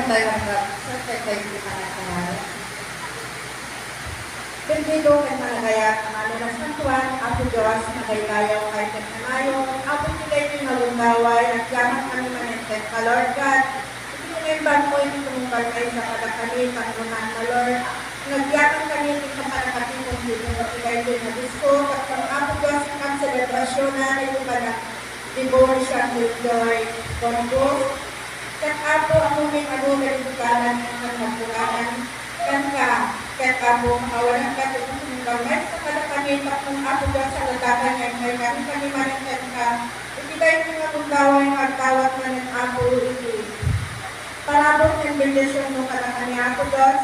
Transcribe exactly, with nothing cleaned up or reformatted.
Tayo ang rap, sa tayo tayo di panagkayari. Bendido ken managayat, Amami a San Juan, Apo Dios, madaydayaw kay ken kanayon, Apo ti daytoy nga gundaway, agyaman kami manen kenka, Lord God. Iti nga imbanmo iti tumunggal maysa kadakami, tapno, Lord, nga agyaman kami iti panagkatipon ti daytoy nga disko, tapno, Apo Dios, ang selebrasyona, iti panag- Devotion with Joy Corpus. Ket Apo, ammom adu nga ibuganan ken nagbuganan kenka. Ket Apo, awanan ka ti pagmamay sa kadakami, tapno Apo Dios, salatakan nga inkay kami kanimanen kenka. Iti daytoy nga gundaway nga agdawat manen Apo iti parabur ken bendisionmo kadakami, Apo Dios,